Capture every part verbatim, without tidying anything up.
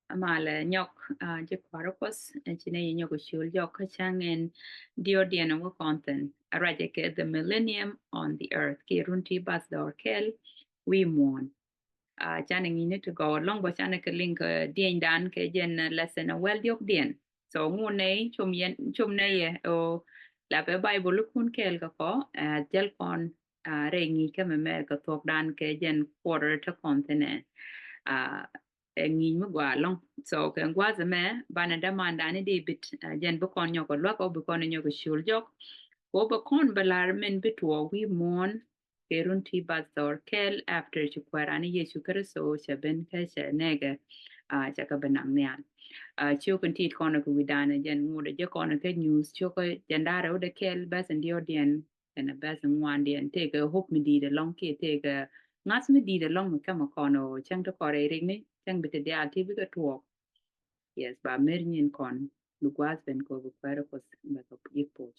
Malɛ nyɔk, ah, ji̱ kua̱r Kuɔth, eh, ci nɛ yɛ nyɔk ciöl jɔk kä cäŋ in diɔ̱ɔ̱diɛn wä kɔn thi̱n. A ruacɛ kɛ The Millennium on the Earth, kiɛ run ti bath dɔɔr kɛl wi̱i̱ muɔ̱ɔ̱n. Ah, canɛ ŋi̱i̱ni ti gɔw ɛlɔ̱ŋ bä canɛ kɛ liŋ kɛ diɛnydan kɛ jɛn, eh, lesson a wäl diɔ̱kdiɛn. So ŋun nɛ cum yɛn, cum nɛ yɛ, o, la pɛ Baibol ikun kɛɛl kɛ kɔ, eh, jäl kɔn, ah, rɛy ŋi̱i̱c kä mɛmɛ kɛ thuɔ̱kdan kɛ jɛn quarter te kɔn thi̱nɛ. Ah, ɛ ŋi̱i̱c mi gɔaa ɛlɔ̱ŋ. So kɛ gua̱a̱th ɛmɛ banɛ dämandan i̱ David, ah, jɛn bi kɔn nyɔk kɛ luäk ɔ bi kɔn nyɔk kɛ ciöl jɔk. Kɛ ɔ bɛ kɔn bɛ la̱r min bi tuɔɔk wi̱i̱ muɔ̱ɔ̱n kɛ run ti bath dɔɔr kɛl after ci Kuääran ni Yecu Kritho cɛ ben kä cɛ nɛɛkɛ, ah, cɛ kɛ ben naŋ nhial. Ah, ciök in tit kɔn kɛ wi̱dan jɛn ŋot jɛ kɔn kɛ news ciök jɛn da̱rɛ wä dee kɛl bɛth in diɔ̱ɔ̱diɛn kɛnɛ bɛth in ŋuandiɛn tëëkɛ hope mi di̱i̱t ɛlɔ̱ŋ kiɛ tëëkɛ ŋa̱th mi di̱i̱t ɛlɔ̱ŋ mi kämɛ kɔn ɔ cäŋ ti kɔn rɛy rikni cäŋ bi ti diaal ti bikɛ tuɔɔk. Yes, ba mer nyin kɔn bi gua̱a̱th ben kɛ bi Kuäär Kuɔth bɛ kɛ ji̱ poc.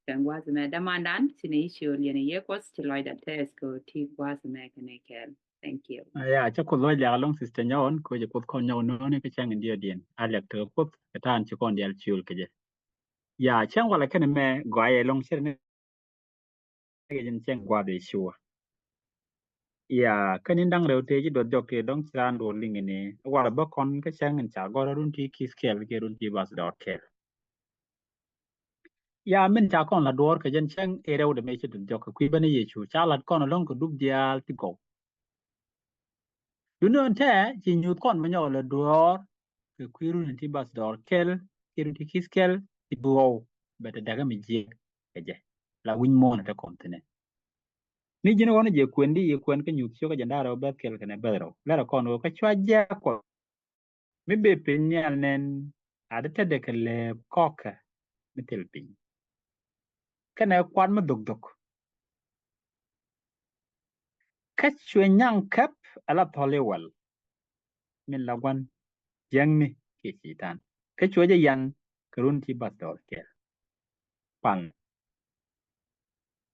Kɛn gua̱a̱th mɛ dämandan ci ni ciöl yɛn i̱ yɛ Kuɔth ci lɔcda tɛth kɛ ti gua̱a̱th mɛ kɛn i̱ kɛɛl. Thank you. Ah, ya, cä Kuoth lɔc liak ɛlɔ̱ŋ, Sister Nyɔɔn, kɛ jɛ Kuoth kɔn nyɔk nööni kä cäŋ in diɔ̱ɔ̱diɛn. A liak tekɛ Kuoth kɛ ta̱a̱n ci kɔn diaal ciöl kɛ jɛ. Ya, cäŋ walɛ kɛn mɛ gɔaa yɛ ɛlɔ̱ŋ cɛ ni kɛ jɛn cäŋ gua̱a̱th ëë cua. Ya, kä ni̱n da̱ŋ rɛw tëë ji̱ duɔth jɔk tëë dɔ̱ŋ ci raan duɔth liŋ ni walɛ bä kɔn kä cäŋ in ca gɔ̱r run ti ki̱th kɛl kɛ run ti bath dɔɔr kɛl. Ya, min ca kɔn la duɔ̱ɔ̱r kɛ jɛn cäŋ ëë rɛw dɛ mëë ci duɔth jɔk kɛ kui̱ bä ni Yecu ca lat kɔn ɛlɔ̱ŋ kɛ dup diaal ti gɔw. Duundɛ ɣän tɛ ci nyuuth kɔn mi nyɔk lɛ duɔ̱ɔ̱r kɛ kui̱ run in ti bath dɔɔr kɛl kiɛ run ti ki̱th kɛl ti bi ɣɔw bɛ te däkä mi jiɛk kɛ jɛ la wi̱ny muɔ̱ɔ̱n te kɔn thi̱nɛ. Ni ji̱n ɣɔn jɛ kuɛn di yɛ kuɛn kä nyuuth ciök kä jɛn da̱rɛ wä bɛth kɛl kɛnɛ bɛth rɛw lɛrɛ kɔn ɣöö kä cua jiɛk Kuɔth mi bee piny nhial nɛn a di tetdɛ kɛ lɛɛp kɔkɛ mi thil piny kɛnɛ kuat mi dhokdhok. Kä cuɛ nyaŋ käp ala thɔl i̱ wäl min la gua̱n jiäkni kiɛ citan kä cuɛ jɛ yan kɛ run ti bath dɔɔr kɛl. Pan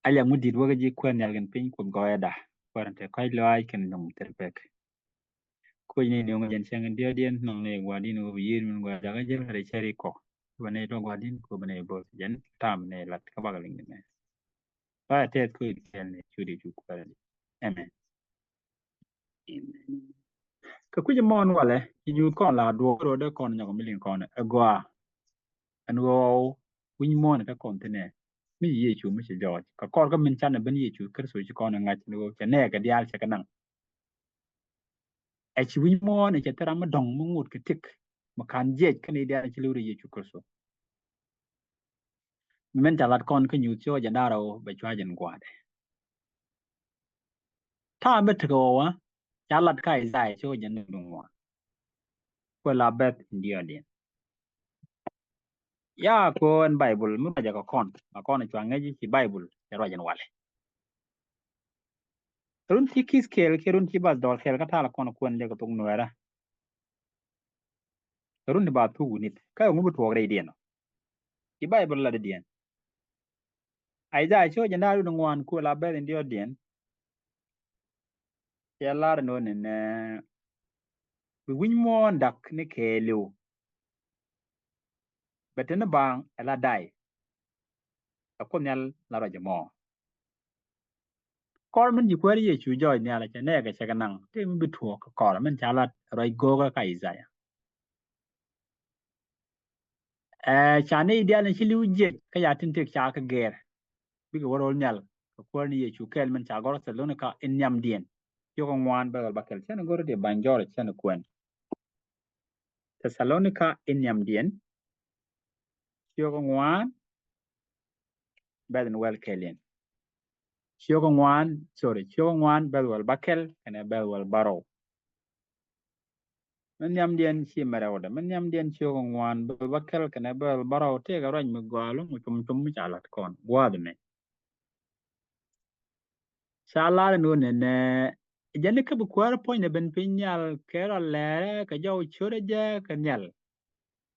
a liak mi di̱t wä kä ji̱ Kuäär nhial kɛn piny Kuoth gɔɔyɛ da Kuäär in te kɔc lɔaac kɛn nhom thil pek. Kuec ni niuŋ jɛn cäŋ in diɔ̱ɔ̱diɛn nɔŋ ni gua̱di̱n wä bi yiëër min gua̱ jakä jel kɛ rɛy cäri kɔ. Bä ni tɔ gua̱di̱n kɔ bä ni bo̱th jɛn tam ni lat kä bak liŋ ni mɛ. Ba tɛth kuec kɛl ni cu di cu Kuäär ni. Amen. Amen. Kɛ kui̱c mɔɔn walɛ ci nyuuth kɔn la duɔ̱ɔ̱r ɣöö dee kɔn nyɔk mi liŋ kɔn ɛ gɔaa. Ɛn ɣöö wi̱ny muɔ̱ɔ̱n te kɔn thi̱nɛ mi ci Yecu mi ci jɔɔc kɛ kɔr kä min canɛ ben Yecu Kritho ci kɔn ɛ ŋa̱c ni ɣöö cɛ nɛɛkɛ diaal cɛ kɛ naŋ. Ɛ ci wi̱ny muɔ̱ɔ̱n ɛ cɛ thil ram mi dɔ̱ŋ mi ŋot kɛ tik mi ka̱n jiɛc kä ni diaal ci li̱w rɛy Yecu Kritho. Min ca lat kɔn kä nyuuth ciök jɛn da̱rɛ ɣöö bɛ cua jɛn gua̱a̱dɛ. Ta̱a̱ mi tekɛ ɣɔw ɛ ca lat kä Isaiah ciök jɛn ni duŋ ŋuan. Kuɛ la bɛth in diɔ̱ɔ̱diɛn. Ya kɛ ɣöö ɛn Baibol mi ruacɛ kɛ kɔn a kɔn cua ŋäc ci Baibol cɛ ruac ɛn walɛ. Run ti ki̱th kɛl kiɛ run ti bath dɔɔr kɛl kä ta̱a̱ la kɔn kuɛn liɛk kɛ thok nuɛɛrä. Run ti ba thuk wi̱nith kä ŋu bi tuɔɔk rɛydiɛn ɔ. Ci Baibol lat diɛn. Isaiah ciök jɛn da̱rɛ duŋ ŋuan kuɛ la bɛth in diɔ̱ɔ̱diɛn. Cɛ lar ni ɣöö nɛnɛ bi wi̱ny muɔ̱ɔ̱n da̱k ni kɛɛliw. Bɛ te ni baaŋ ɛ la day. Ɛ Kuoth Nhial la ruac ɛmɔ. Kɔr min ci Kuäär Yecu jɔɔc nhial cɛ nɛɛkɛ cɛ kɛ naŋ tëë mi bi tuɔɔk kɛ kɔr min ca lat ruac go̱o̱kä kä Isaiah. Ɛ ca ni diaal ni ci li̱w jiɛc kä ca tin tëk ca kɛ gɛɛr. Bikɛ wä ro̱l nhial kɛ Kuäär ni Yecu kɛɛl min ca gɔr Thɛthalonika in nhiamdiɛn. Ciök ŋuan bɛ̈th wäl bäkɛl cɛn go̱r di ba̱ny jɔr cɛn kuɛn. Thɛthalonika in nhiamdiɛn. Ciök ŋuan bɛ̈th in wäl kɛl in. Ciök ŋuan, sorry, ciök ŋuan bɛ̈th wäl bäkɛl kɛnɛ bɛ̈th wäl bärɔw. Mi nhiamdiɛn ci mɛ rɛwdɛ, mi nhiamdiɛn ciök ŋuan bɛ̈th bäkɛl kɛnɛ bɛ̈th wäl bärɔw tëëkɛ ruac mi gɔaa ɛlɔ̱ŋ mi cum cum mi ca lat kɔn gua̱a̱th ɛmɛ. Ca lar ɛn ɣöö nɛnɛ jɛn ni kä bi Kuäär puɔ̱nydɛ ben piny nhial kɛ rɔ lɛɛrɛ kɛ jɔw ciötdɛ jɛ kɛ nhial.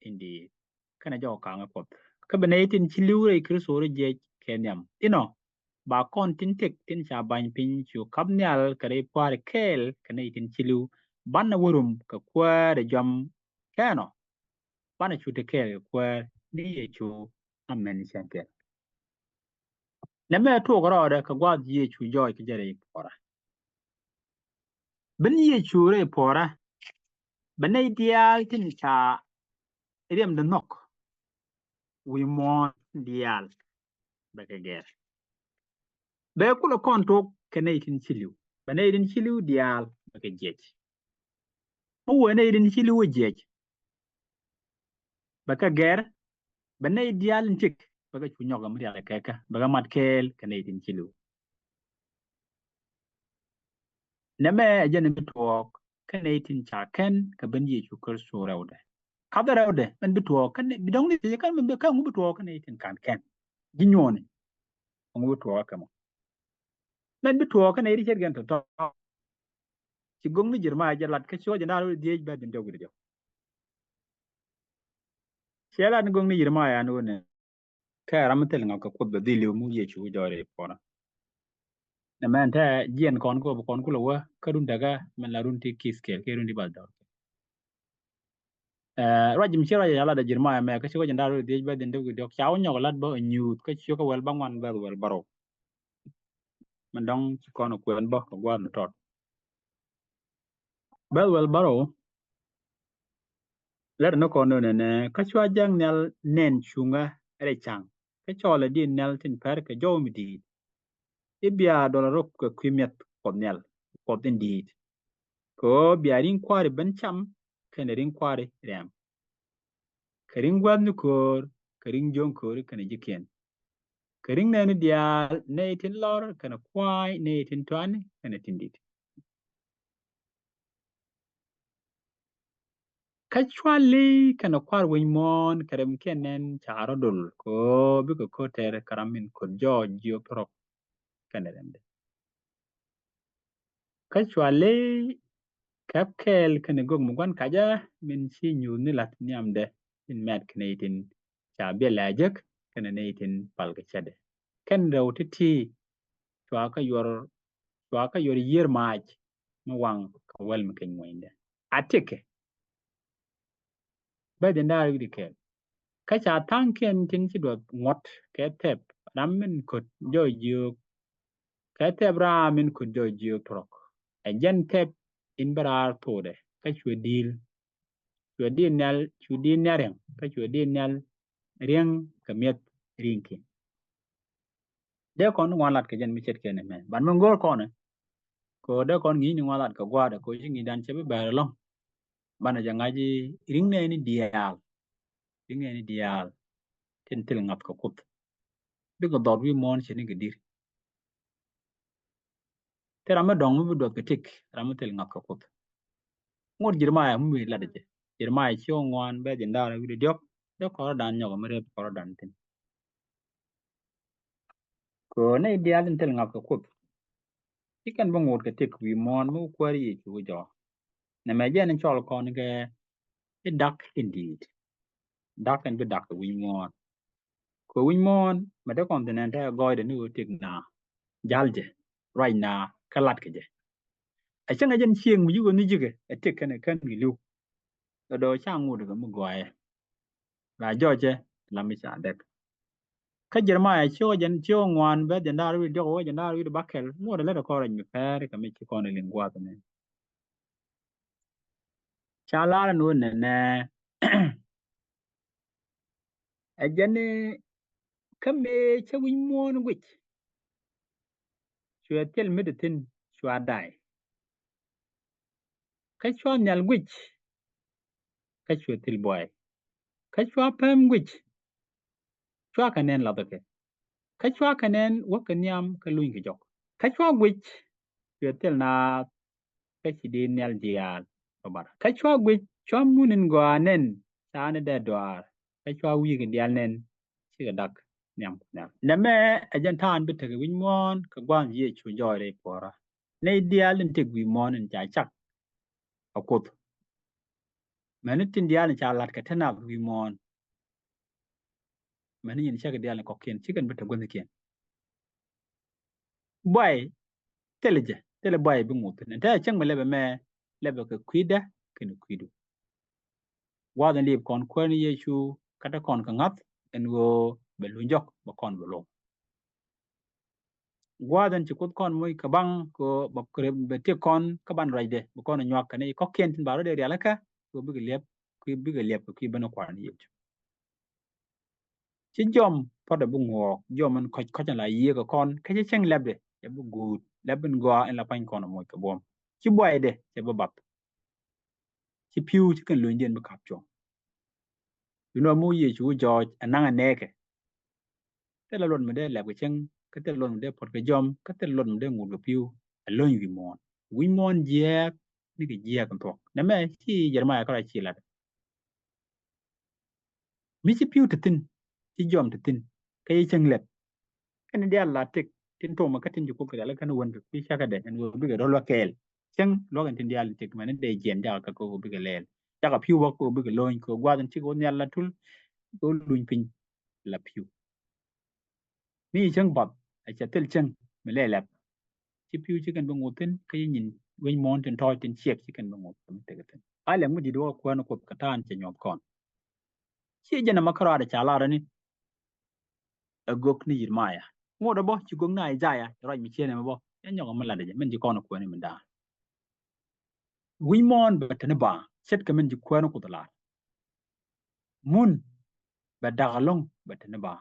Indeed. Kɛnɛ jɔw ka̱ŋ ɛ Kuɔth kä bi nɛy tin ci li̱w rɛy Kritho rɔ jiɛc kɛ nhiam inɔ ba kɔn tin tëk tin ca ba̱ny piny cu ka̱p nhial kɛ rɛy pua̱a̱r kɛɛl kɛ nɛy tin ci li̱w banɛ wä rum kɛ Kuäär ɛ jɔam Kɛnɔ banɛ cu ti kɛɛl kɛ Kuäär ni Yecu amäni cäŋ kɛl. Nɛmɛ tuɔɔk rɔɔdɛ kɛ gua̱a̱th Yecu jɔɔc kɛ jɛ rɛy puɔ̱ɔ̱rä. Bi ni Yecu rɛy puɔ̱ɔ̱rä, bɛ nɛy diaal tin ca riɛmdɛ nhɔk wi̱i̱ muɔ̱ɔ̱n diaal bɛ kɛ gɛr. Bɛ kulɛ kɔn tok kɛ nɛy tin ci li̱w. Bɛ nɛy tin ci li̱w diaal bɛ kɛ jiɛc. Mi wee nɛy tin ci li̱w jiɛc, bɛ kɛ gɛr. Bɛ nɛy diaal in tëk bɛ kɛ cu nyɔk mi rial kɛ kɛ, bɛ kɛ mat kɛɛl kɛ nɛy tin ci li̱w. Nɛmɛ ɛ jɛn mi tuɔɔk kä nɛy tin ca kɛn kɛ ben Yecu Kritho rɛwdɛ. Kathɛ rɛwdɛ mɛn bi tuɔɔk kä nɛy, bi dɔ̱ŋ ni thiec kä mɛn bi, kä ŋu bi tuɔɔk kä nɛy tin kan kɛn. Ji̱ nyuɔni, ŋu bi tuɔɔk kä mɔ. Mɛn bi tuɔɔk kä nɛy ti ce̱tkɛn tɔ̱tɔ̱. Ci go̱ŋ ni Jeremia jɛ lat kä ciökä jiɛn da̱ŋ rɛw wi̱cdɛ dhieec bɛ̈th jiɛn diɔ̱k wi̱cdɛ diɔ̱k. Cɛ lat ni go̱ŋ ni Jeremia an ɣöö nɛ, kɛ ram mi thil ŋa̱k kɛ Kuoth bɛ dhil li̱w mi Yecu jɔɔc rɛy puɔ̱ɔ̱rä. Nɛmɛ ɛn te jiɛn kɔn kɛ ɣöö bi kɔn kulɛ wä kä run tekä, mɛn la run ti Ithkiɛl kɛ run ti bathdɔɔr. Ɛ, ruac mi ci ruac ɛ ca lat ɛ Jeremia mɛ kä ciökä jiɛn da̱ŋ rɛw wi̱cdɛ dhieec bɛ̈th jiɛn diɔ̱k wi̱cdɛ diɔ̱k, ca wä nyɔk lat bä ɛ nyuuth kä ciökä wäl bäŋuan bɛ̈th wäl bärɔw. Min dɔ̱ŋ ci kɔn ɛ kuɛn bä kɛ gua̱a̱th mi tɔt. Bɛ̈th wäl bärɔw, lɛr ni kɔn nöönɛ nɛ, kä cua jääk nhial nɛn cuŋä rɛy ca̱ŋ, kä cɔɔlɛ diit nhial tin pɛr kɛ jɔw mi di̱i̱t. I̱ bia duɔl a rop kɛ kui̱ mi̱eth Kuɔth nhial, Kuɔth in di̱i̱t. Kɛ ɣöö bia ri̱ŋ kua̱ri ben cam kɛnɛ ri̱ŋ kua̱ri rɛm, kɛ ri̱ŋ gua̱thni köör, kɛ ri̱ŋ jiöŋ kööri kɛnɛ ji̱kiɛn, kɛ ri̱ŋ nɛɛni diaal, nɛy tin lɔr kɛnɛ kua̱a̱c, nɛy tin tɔani kɛnɛ tin di̱t. Kä cua li̱y kɛnɛ kua̱r wi̱c muɔ̱ɔ̱n kɛ rɛmkiɛn nɛn ca rɔ̱ dol, kɛ ɣöö bikɛ ko̱t tɛr kɛ ram min ko̱t jɔɔc jiök tɔ̱rɔk kɛnɛ rɛmdɛ. Kä cua li̱y kɛp kɛɛl kɛnɛ gök mi gua̱n kacä min ci nyuuth ni la̱th nhiamdɛ in mɛt kɛ nɛy tin ca biɛl lɛ a jek kɛnɛ nɛy tin pal kɛ cätdɛ. Kɛn rɛw ti̱ti̱ cua kä yuɔr, cua kä yuɔr yiër maac mi waŋ kɛ wäl mi keny muɔ̱nydɛ. A tëkɛ bɛ jiɛn da̱ŋ rɛw wi̱cdɛ kɛl. Kä ca tha̱a̱ŋkiɛn tin ci duɔth ŋuɔ̱t kɛ thɛp ram min ko̱t jɔɔc jiök, kɛ thɛp ram min ko̱t jɔɔc jiök tɔ̱rɔk. Ɛ jɛn thɛp in bä raar thokdɛ, kä cuɛ di̱i̱l, cuɛ di̱i̱l nhial, cu di̱i̱l nhial riɛŋ, kä cuɛ di̱i̱l nhial riɛŋ kɛ mi̱eth ri̱ŋkiɛn. Dee kɔn ŋuan lat kɛ jɛn mi ce̱tkɛ nɛmɛ. Ban mi go̱o̱r kɔn ɛ, kɛ ɣöö dee kɔn ŋi̱i̱c ni ŋuan lat kɛ gua̱a̱thdɛ, kɛ ɣöö ci ŋi̱i̱cdan cɛ bi bɛr ɛlɔ̱ŋ. Banɛ jɛ ŋa̱c i̱ ri̱ŋ nɛɛni diaal, ri̱ŋ nɛɛni diaal tin thil ŋa̱th kɛ Kuoth, bikɛ dhɔt wi̱i̱ muɔ̱ɔ̱n ce̱tnikɛ di̱t. Thil ram mi dɔ̱ŋ mi bi duɔth kɛ tëk, ram mi thil ŋa̱th kɛ Kuoth. Ŋot Jeremia mi wi̱i̱ lat jɛ. Jeremia ciök ŋuan bɛ̈th jiɛn da̱ŋ rɛw wi̱cdɛ diɔ̱k, dee kɔrdan nyɔk mi rep kɔrdan thi̱n. Kɛ ɣöö nɛy diaal tin thil ŋa̱th kɛ Kuoth, ci kɛn bi ŋot kɛ tëk wi̱i̱ muɔ̱ɔ̱n mi wä Kuäär Yecu wä jɔɔk. Nɛmɛ jɛn in cɔl kɔn kɛ i̱ dak in di̱i̱t. Dak in bi dak kɛ wi̱c muɔ̱ɔ̱n. Kɛ wi̱c muɔ̱ɔ̱n mɛ te kɔn thi̱n ɛn te gɔɔydɛ ni ɣöö tëk na, ja̱l jɛ, ruac na, kä lat kɛ jɛ. Ɛ cäŋ ɛ jɛn cieŋ mi ji̱ ɣöö ni ji̱kɛ ɛ tëk kɛnɛ kän wi̱i̱ li̱w. Ɛ dɔ̱ ca ŋot kɛ mi gɔaaɛ. La jɔcɛ la mi ca dɛk. Kä Jeremia ciök jiɛn, ciök ŋuan bɛ̈th jiɛn da̱ŋ rɛw wi̱cdɛ diɔ̱k wä jiɛn da̱ŋ rɛw wi̱cdɛ bäkɛl, ŋot ɛ lät ɛ kɔn rɛc mi pɛr kɛ mi ci kɔn ɛ liŋ gua̱a̱th ɛmɛ. Ca lar ɛn ɣöö nɛnɛ. Ɛ jɛn ni kä mëë cä wi̱c muɔ̱ɔ̱n guic, cuɛ thil mi te thi̱n cua day. Kä cua nhial guic, kä cuɛ thil buay. Kä cua päm guic, cua kɛ nɛn lathɛ kɛ. Kä cua kɛ nɛn wäk kɛ nhiam kä luny kɛ jɔk. Kä cua guic, cuɛ thil naath, kä ci diit nhial diaal rɔ bar. Kä cua guic, cua mun in gɔaa nɛn, ca ni dee duaar. Kä cua wi̱i̱ kɛ diaal nɛn, cikɛ dak nhiam kɛ nhial. Nɛmɛ ɛ jɛn ta̱a̱n bi tekɛ wi̱c muɔ̱ɔ̱n kɛ gua̱a̱th Yecu jɔɔc rɛy puɔ̱ɔ̱rä. Nɛy diaal in tëk wi̱i̱ muɔ̱ɔ̱n in ca cak a Kuoth. Mɛni tin diaal in ca la̱t kɛ te nath wi̱i̱ muɔ̱ɔ̱n. Mɛni nyin cäk diaal in kɔ̱kiɛn, ci kɛn bi te guäthnikiɛn. Buay, thilɛ jɛ, thilɛ buay bi ŋot thi̱n. Ɛn te cäŋ mi lɛpɛ mɛ, lɛpɛ kɛ kui̱dä kɛnɛ kui̱du. Gua̱a̱th in liip kɔn Kuäär ni Yecu kä te kɔn kɛ ŋa̱th ɛn ɣöö bɛ luny jɔk bɛ kɔn bɛ luɔ̱k. Gua̱a̱th in ci Kuoth kɔn moc kɛ baŋ kɛ ɣöö bɛ kɛ rep bɛ tiek kɔn kä ban ruacdɛ bɛ kɔn nyuak kɛ ni kɔ̱kiɛn tin ba rɔ̱dɛ rialikä kɛ ɣöö bikɛ liɛp kui̱ bikɛ liɛp kɛ kui̱ ben Kuäär ni Yecu. Ci jiɔam puɔ̱tdɛ bi ŋuɔɔk, jiɔam in kɔ̱c kɔ̱c in la yiëë kɛ kɔn kä ci cieŋ lɛpdɛ cɛ bi guut, lɛp in gɔaa in la pa̱ny kɔn moc kɛ buɔ̱m. Ci buaydɛ cɛ bi bath. Ci pi̱w ci kɛn lunydiɛn bi ka̱p cuɔ̱ŋ. Duundɛ mi wä Yecu wä jɔɔc ɛ naŋ ɛ nɛɛkɛ. Thilɛ luɔt mi dee lɛp kɛ cieŋ kä thilɛ luɔt mi dee puɔ̱t kɛ jiɔam kä thilɛ luɔt mi dee ŋut kɛ pi̱w. Ɛ lo̱ny wi̱i̱ muɔ̱ɔ̱n, wi̱i̱ muɔ̱ɔ̱n jiääk ni kɛ jiääk in thuɔ̱k. Nɛmɛ ci Jeremia kärɔa ci lat. Mi ci pi̱w te thi̱n, ci jiɔam te thi̱n, kä ci cieŋ lɛp. Kɛn diaal la tëk tin tomɛ kä tin ci Kuoth kɛ rialikä ni wän kɛ kui̱ cäkädɛ ɛn ɣöö bikɛ rɔ̱ luäk kɛɛl. Cieŋ luäk ɛn tin diaal in tëk mɛn ni dee jiɛn jakä kɛ ɣöö bikɛ lɛɛl. Jakä pi̱w bä kɛ ɣöö bikɛ lo̱ny kɛ ɣöö gua̱a̱th in cikɛ wä nhial la tul kɛ ɣöö luny piny la pi̱w. Mi ci cieŋ bath a cɛ thil cieŋ mi lɛ lɛp. Ci pi̱w ci kɛn bi ŋot thi̱n kä ci nyin wec muɔ̱ɔ̱n tin tɔ̱ɔ̱c tin ciɛk ci kɛn bi ŋot thi̱n mi tek thi̱n. A lɛk mi di̱t wä Kuäär ni Kuoth kɛ ta̱a̱n cɛ nyuɔth kɔn. Ci jɛn ɛmɔ kärɔaadɛ ca lar ni ɛ gök ni Yeremia. Ŋot ɛ bä ci gök ni Isaiah cɛ ruac mi cieen ɛmɛ bä cɛ nyɔk ɛmɛ latdɛ jɛ min ci kɔn ɛ Kuäär ni mi da̱a̱n. Wi̱c muɔ̱ɔ̱n bɛ te ni baaŋ ce̱tkɛ min ci Kuäär ni Kuoth lar. Mun bɛ da̱k ɛlɔ̱ŋ bɛ te ni baaŋ.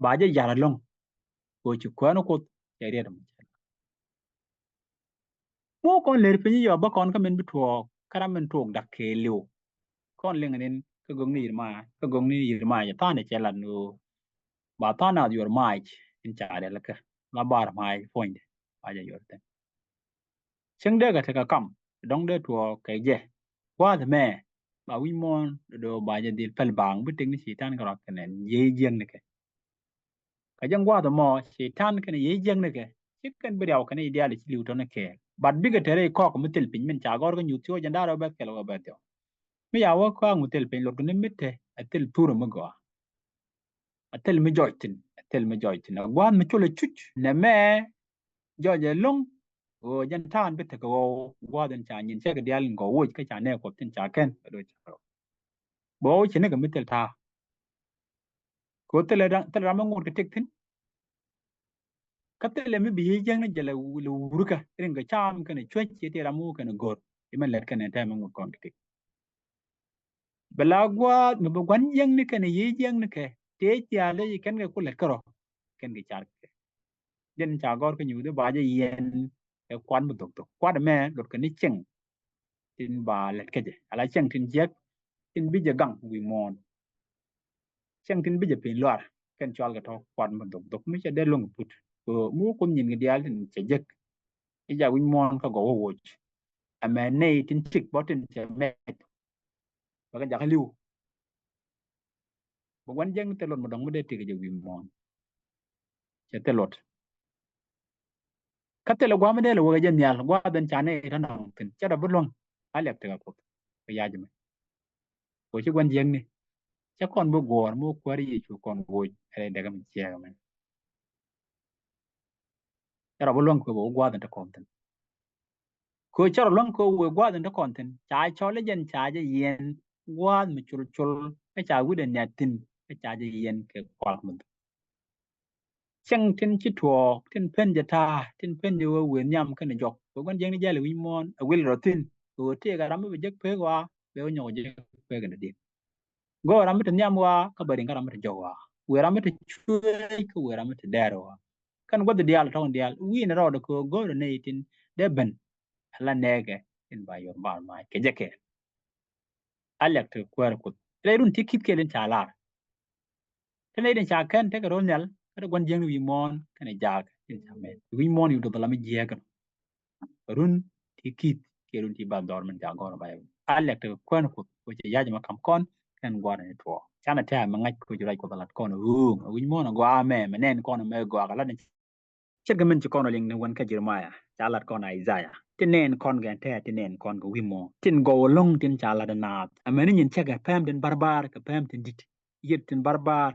Ba jɛ yar ɛlɔ̱ŋ kɛ ɣöö ci Kuäär ni Kuoth cɛ riɛt ɛmɔ cɛ lar. Mu kɔn ler piny yɔ bä kɔn kä min bi tuɔɔk kä ram min tuɔɔk da̱k kɛɛliw. Kɔn liŋ nin kä gök ni Yeremia, kä gök ni Yeremia cɛ tha̱a̱n cɛ lat ni ɣöö ba tha̱a̱n naath yuɔr maac in ca rialikä la bar maac puɔ̱nydɛ ba jɛ yuɔr thi̱n. Cieŋ dee kɛ tekɛ kam dɔ̱ŋ dee tuɔɔk kɛ jɛ. Gua̱a̱th mɛ ba wi̱c muɔ̱ɔ̱n do̱do̱ ba jɛ dhil päl baaŋ bi tek ni Cɛytan kärɔa kɛnɛ yiey jiäknikɛ. Kä jɛn gua̱a̱th ɛmɔ Cɛytan kɛnɛ yiey jiäknikɛ ci kɛn bi riaw kɛnɛ i̱ diaal i̱ ci li̱w tɔ̱ni kɛɛl. But bikɛ te rɛy kɔk mi thil piny min ca gɔ̱r kä nyuuth ci wä jɛn da̱rɛ wä bɛ kɛl wä bɛ dhiɔ̱k. Mi ca wä kɔk mi thil piny luɔt kɛ ni mi te ɛ thil thurɛ mi gɔaa. Ɛ thil mi jɔc thi̱n, ɛ thil mi jɔc thi̱n. Ɛ gua̱a̱th mi col ɛ cuc nɛmɛ jɔc ɛlɔ̱ŋ. Ɣöö jɛn ta̱a̱n bi tekɛ ɣɔw gua̱a̱th in ca nyin cɛ kɛ diaal in gɔw woc kä ca nɛɛ Kuɔth tin ca kɛn kɛ do̱c ca rɔ. Bɛ ɣɔw ci ni kɛ mi thil ta̱a̱. Kɛ ɣöö thilɛ ram, thilɛ ram mi ŋot kɛ tëk thi̱n. Kä thilɛ mi bi yiey jiäkni jɛ lɛ wurikä rin kɛ cam kɛnɛ cuec ci ti ram mi wä kɛnɛ go̱r. Imɛn lɛt kɛnɛ tɛm mi ŋot kɔn kɛ tëk. Bɛ la gua̱a̱th mi bi gua̱n jiäkni kɛnɛ yiey jiäknikɛ tëë ciaal dee ci kɛn kɛ ku lɛt kärɔ kɛn kɛ car kɛ. Jɛn ca gɔ̱r kä nyuuth i̱ ba jɛ yiɛn kɛ kuat mi dhok dhok. Kuat ɛmɛ luɔt kɛ ni cieŋ tin ba lɛt kä jɛ ala cieŋ tin jiäk tin bi jɛ gaŋ wi̱i̱ muɔ̱ɔ̱n. Cieŋ tin bi jɛ piny luar kɛn cual kɛ tɔ̱ kuat mi dhok dhok mi cɛ dee luäŋ put. Kɛ mi wä Kuoth nyin kɛ diaal tin cɛ jek. I̱ jak wi̱c muɔ̱ɔ̱n kä gɔw wä woc. Ɛmɛ nɛy tin cik bä tin cɛ mɛt. Bɛ kɛ jakä li̱w. Bɛ gua̱n jiäkni thil luɔt mi dɔ̱ŋ mi dee tëk jɛ wi̱i̱ muɔ̱ɔ̱n. Cɛ thil luɔt. Kä thilɛ gua̱a̱th mi dee lɛ wä kɛ jɛ nhial gua̱a̱th in ca nɛy tɔ̱ nɔŋ thi̱n cɛ rɔ bi luäŋ. A liak tekɛ Kuoth kɛ yac mɛ. Kɛ ci gua̱n jiäkni cɛ kɔn bi guɔ̱ɔ̱r mi wä Kuäär Yecu kɔn woc ɛ rɛy dɛkä mi ciɛɛk mɛ. Cɛ rɔ bi luäŋ kɛ wä gua̱a̱th in te kɔn thi̱n. Kɛ cɛ rɔ luäŋ kɛ wee gua̱a̱th in te kɔn thi̱n ca cɔl i̱ jɛn ca jɛ yiɛn gua̱a̱th mi col col kä ca wi̱cdɛ nhiat thi̱n kä ca jɛ yiɛn kɛ kuak mi dhuk. Cieŋ tin ci tuɔɔk tin pen jɛ ta̱a̱ tin pen jɛ wee wee nhiam kɛnɛ jɔk kɛ gua̱n jiäkni jal i̱ wi̱c muɔ̱ɔ̱n ɛ wil rɔ thi̱n kɛ wee tëëkɛ ram mi bɛ jek pek ɣɔaa bɛ wä nyɔk jek pek in dee. Gɔw ram mi te nhiam ɣɔaa kä bɛ riŋ kä ram mi te jɔk ɣɔaa. Wëë ram mi te cuëëc kä wëë ram mi te dɛɛr ɣɔaa. Kɛn guäth diaal tɔ̱ŋ diaal wi̱i̱ ni rɔɔdɛ kɛ ɣöö go̱o̱rɛ nɛy tin dee ben. Ala nɛɛkɛ tin ba yɔr bar maac kɛ jɛ kɛɛl. A liak te Kuäär Kuoth rɛy run ti ki̱th kɛɛl in ca lar. Te nɛy tin ca kɛn tekɛ ro̱l nhial kä te gua̱n jiäkni wi̱i̱ muɔ̱ɔ̱n kɛnɛ jaak tin ca mɛt wi̱i̱ muɔ̱ɔ̱n yut dhɔl lam mi jiääk kɛn. Run ti ki̱th kiɛ run ti bath dhɔr min ca gɔr ba yɛ. A lɛk tekɛ Kuäär Kuoth wecɛ yac ma kam kɔn kɛn gua̱r ni tuɔɔk. Canɛ tɛ̈ mɛ ŋa̱c koc ruac Kuoth a lat kɔn ɣööŋ a wi̱c muɔ̱ɔ̱n a gɔaa mɛ mɛ nɛn kɔn mɛ gɔaa kɛ lat ni. Ce̱tkɛ min ci kɔn liŋ ni wän kä Jeremia ca lat kɔn Isaiah. Ti nɛn kɔn kɛ tɛ̈ ti nɛn kɔn kɛ wi̱c muɔ̱ɔ̱n tin gɔw ɛlɔ̱ŋ tin ca lat naath. Ɛmɛni nyin cäkɛ pɛm tin barbar kɛ pɛm tin di̱t. Yiet tin barbar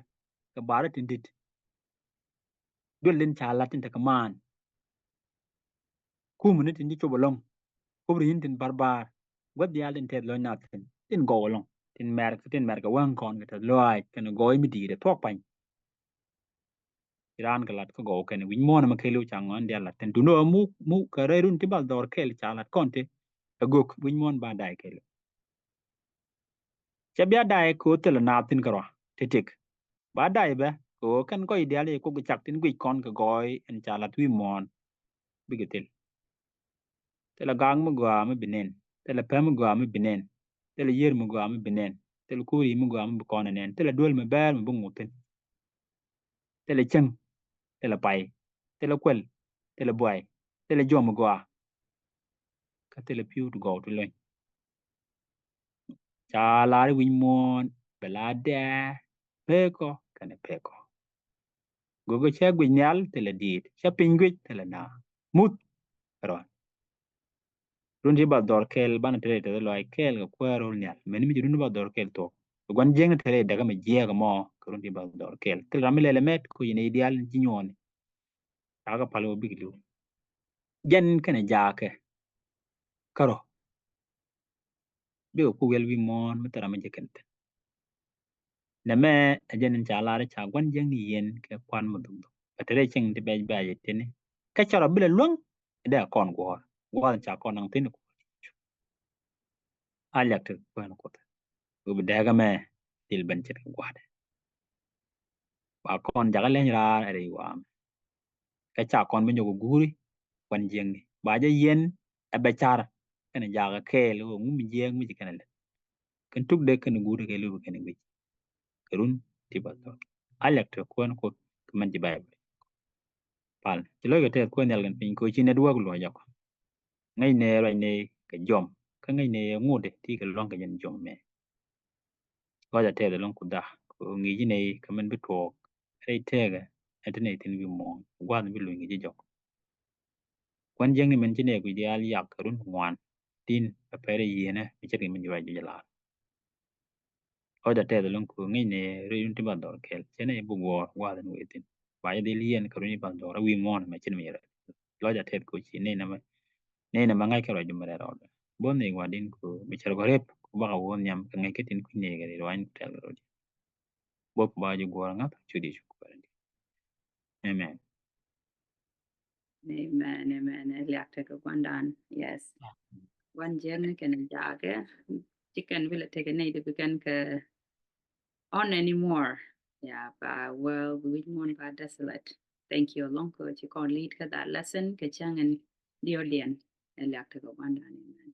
kɛ bar tin di̱t. Duel tin ca lat tin tekɛ maan. Kumni tin ci cop ɛlɔ̱ŋ. Kup ri yin tin barbar. Guäth diaal tin tɛth lɔ̱ny nath tin tin gɔw ɛlɔ̱ŋ. tin mɛr, tin mɛr kɛ wäŋ kɔn kɛ tɛth lɔaac kɛnɛ gɔɔy mi di̱i̱t ɛ thuɔ̱k pa̱ny. Ci raan kɛ lat kä gɔw kɛnɛ wi̱c muɔ̱ɔ̱n ɛmɛ kɛɛliw ca ŋɔ̱n diaal lat tin duundä muk muk kɛ rɛy run ti bath dhɔr kɛɛl ca lat kɔn ti ɛ gök wi̱c muɔ̱ɔ̱n ba day kɛɛliw. Cɛ bia day kɛ ɣöö thilɛ naath thi̱n kärɔa ti tik. Ba day bɛ kɛ ɣöö kɛn gɔy diaal i̱ kok cak tin guic kɔn kɛ gɔɔy ɛn ca lat wi̱i̱ muɔ̱ɔ̱n bikɛ thil. Thilɛ gaak mi gɔaa mi bi nɛn, thilɛ pɛm mi gɔaa mi bi nɛn, thilɛ yiër mi gɔaa mi bi nɛn, thilɛ kuuri mi gɔaa mi bi kɔn ɛ nɛn, thilɛ duel mi bɛɛr mi bi ŋuth thi̱n. Thilɛ cäŋ, thilɛ pay, thilɛ kuɛl, thilɛ buay, thilɛ juɔm mi gɔaa. Kä thilɛ pi̱w ti gɔw ti luny. Ca lar i̱ wi̱c muɔ̱ɔ̱n bɛ la dɛɛ pekɔ kɛnɛ pekɔ. Go̱o̱k cɛ guic nhial thilɛ diit, cɛ piny guic thilɛ na muth. Rɔn run ti bath dhɔr kɛɛl banɛ te rɛy tɛth lɔaac kɛɛl kɛ kuäär rol nhial. Mɛn mi ci run ti bath dhɔr kɛɛl thuɔ̱k. Kɛ gua̱n jiäkni te rɛy däkä mɛ jiɛɛk ɛmɔ kɛ run ti bath dhɔr kɛɛl. Thil ram mi lɛl ɛmɛt kä ci nɛy diaal ci nyuɔɔni. Ca kɛ pal kɛ wä bikɛ li̱w. Jɛn kɛnɛ jaakɛ kärɔ. Bikɛ ku wiɛl wi̱i̱ muɔ̱ɔ̱n mi thil ram mi jɛ kɛn thi̱n. Nɛmɛ ɛ jɛn in ca lar ca gua̱n jiäkni yɛn kɛ kuan mi dhuk dhuk. Bɛ te rɛy cieŋ ti bɛc bɛc tini kä cɛ rɔ bilɛ luäŋ. Dee kɔn guɔ̱ɔ̱r gua̱a̱th in ca kɔn naŋ thi̱n kuɔ̱r. A liak ti kuɛn kuoth. Wi bi dɛɛkä mɛ dil ben ce̱tkɛ gua̱a̱dɛ. Ba kɔn jakä leny raar ɛ rɛy wa̱a̱mɛ. Kä ca kɔn bi nyɔk guuri kuan jiäkni ba jɛ yɛn ɛ bɛ car kɛnɛ jakä kɛɛl ɣöö ŋum jiäk mi ci kɛnɛ lɛ. Kɛn tuk dee kɛnɛ guuri kɛ lupi kɛnɛ guic. Kɛ run ti bath dhɔr. A liak ti kuɛn kuoth kɛ mɛn ci Bayböl. Pal ci lɔc kɛ tɛth kuɛn nhial kɛn piny kɛ ɣöö ci network luɔc jɔk. Ŋäc nɛ ruac nɛ kɛ jɔm kä ŋäc nɛ ŋut ti kɛ luaŋ kɛ jɛn jɔm mɛ. Lɔc a tɛth ɛlɔ̱ŋ ku dha kɛ ɣöö ŋi̱i̱c nɛ kɛ mɛn bi tuɔɔk rɛy tɛɛkɛ ɛ ti nɛ thi̱n wi̱i̱ muɔ̱ɔ̱n gua̱a̱th bi luny kɛ ji̱ jɔk. Kuan jiäkni mɛn ci nɛ kui̱ diaal yak kɛ run ŋuan tin a pɛrɛ yieenä mi ce̱tkɛ min ci ruac juc a lar. Lɔc a tɛth ɛlɔ̱ŋ ku ŋäc nɛ rɛy run ti bath dhɔr kɛɛl cɛ nɛ bi guɔ̱ɔ̱r gua̱a̱th in wee thi̱n. Ba jɛ dhil yiɛn kɛ run ti bath dhɔr a wi̱i̱ muɔ̱ɔ̱n mɛ cin mi rɛ. Lɔc a tɛth ku ci nɛ nɛ mɛ nɛ nɛ mɛ ŋa̱c kɛ ruac jumɛ rɛ rɔɔdɛ. Bo̱n nɛ gua̱di̱n ku bi cɛr kɔ rep ku bakɛ wä nhiam kɛ ŋäc kä tin kui̱ nɛ kɛ rɛy ruany ku tɛl kɛ rɔɔdɛ. Bo̱k ba ji̱ guɔ̱ɔ̱r ŋa̱th cu di cu kuɛɛr di. Amen. Amen, amen. Ɛ liak tekɛ gua̱ndan. Yes. Gua̱n jiäkni kɛnɛ jaakɛ ci kɛn bi lɛ tekɛ nɛy di bi kɛn kɛ on anymore. Yeah, ba well, wi̱c muɔ̱ɔ̱n ba desolate. Thank you lɔŋ kɛ ci kɔn lead kɛ that lesson kɛ cäŋ in diɔl diɛn. Ɛ liak tekɛ gua̱ndan. Amen.